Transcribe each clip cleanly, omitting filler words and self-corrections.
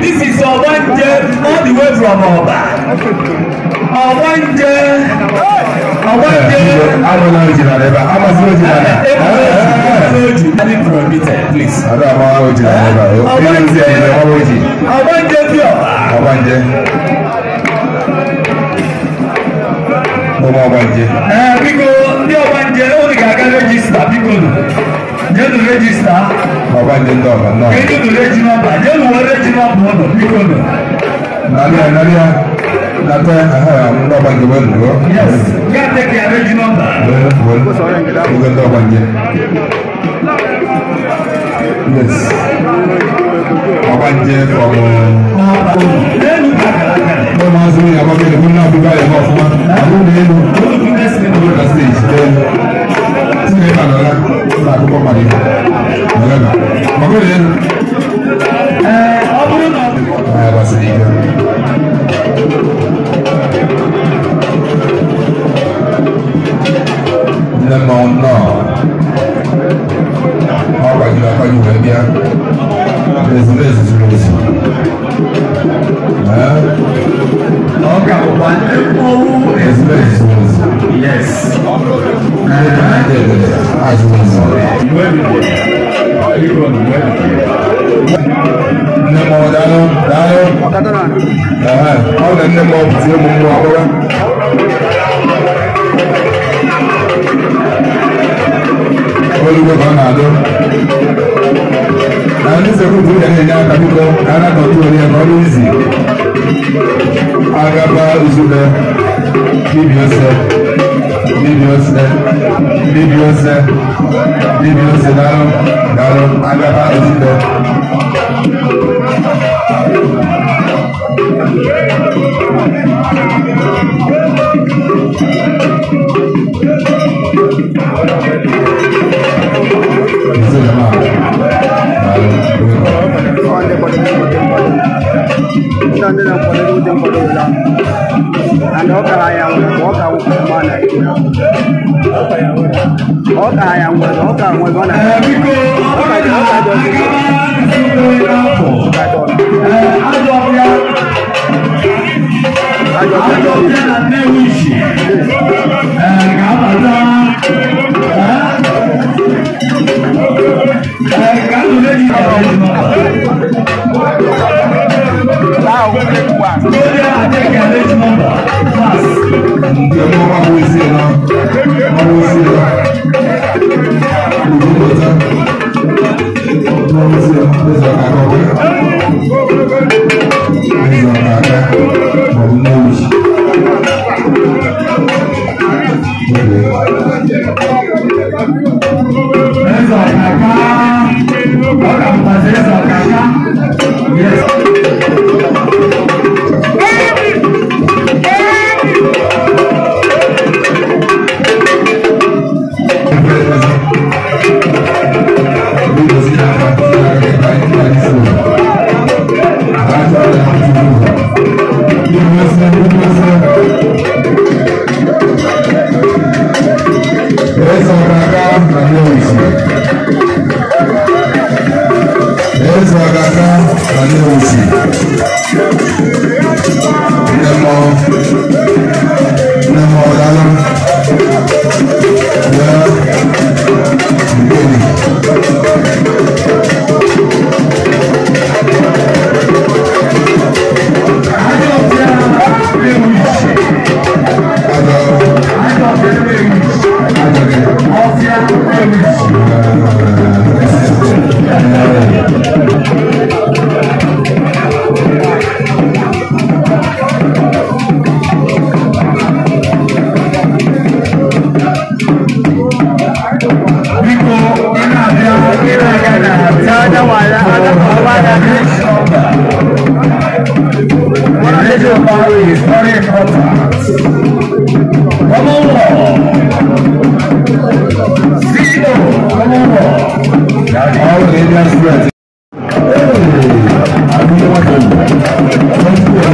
This is Ogbanje all the way from Oba. Ogbanje. Ogbanje. Highly prohibited, please. Ọgbanje bí ọba. Ọgbanje. Ọmọ ọgbanje. Biko ndị ọgbanje unu ga-aga register biko nụ. Jenu register. Ọgbanje ndị ọba nnọọ. Jenu reji nọmba, jenu were reji nọmba ụnụ biko nụ. Narịa narịa nata aha ndị ọgbanje wee nụrụ. Yes, ga take your reji nọmba. Oge ndị ọgbanje. Yes. Ọgbanje from Ụmụazị nwunye agbagere bụ nna ọbụba ya ọfụma. Abụrụ na elu. Ụlọ na steji n'elu. Tinye ebe a nọrọ ụlọ akwụkwọ mmadụ ihe. Nọrọ ebe a. Gbagoro elu. Ọ bụrụ na Ya gbasiri ike. Nne mmanwụ nnọọ. Ọ kwajuru akwaju wee bịa. Ezumezu zuru ezu. Ọ ga-abụkwa ndị mmọnwụ Ezumezu zuru ezu. Yes. Ndị ndị ebele azụrụ ezu. Nne mmanwụ daalụ daalụ. Ọ na nne mmanwụ pụtara ụmụ mmụọ agbara. Olugbo ka ọ na-adụ. Na ndị sekuriti ga na-enye aka biko ka a na-akọta onye ka ọ dị izi. Agaba Uzube, dibịa ose, dibịa ose, dibịa ose, dibịa ose daalụ daalụ Agaba Uzube. Eze jama'a. Daalụ. Ndị na-akwado ụdị nkwado ụlọ and ọ kara ya nwere ọ ka nwere ma na ọ ka ya nwere ọ ka nwere ọ na Biko ọ bụrụ na agaba Nzube n'afọ. Ajọ ọbịa. Ajọ ọbịa na Nnewi Ishi. Ga-abata. Ka ndụ reji reji nọmba. Onye na-take reji nọmba. Pass. Nke mmụọ bụ isi nọ, ọ bụ isi nọ. Ugwu mmụta. Mmụọ isi nọ, eze ọka aka ọbụla. Eze ọka aka maọbụ Nnewi. Eze ọkaka. Ọ ga-abụkwazi eze ọkaka. Yes. Eze ọkaka na Nnewi. Eze ọkaka na Nnewi. Nne mmọnwụ. Nne mmọnwụ daalụ. Ya. Nkeli. Ajọ ọbịa Nnewi Ishi. Ajọ. Ajọ ọbịa Nnewi Ishi. Ajọ gị. Ọbịa Nnewi Ishi. Biko ị na-abịa ị na-aga na The radio power is very important. Common law. CEO, common law. All the Indian students. Hey, I really want to. Let's go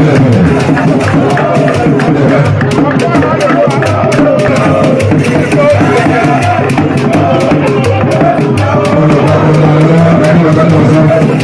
ahead.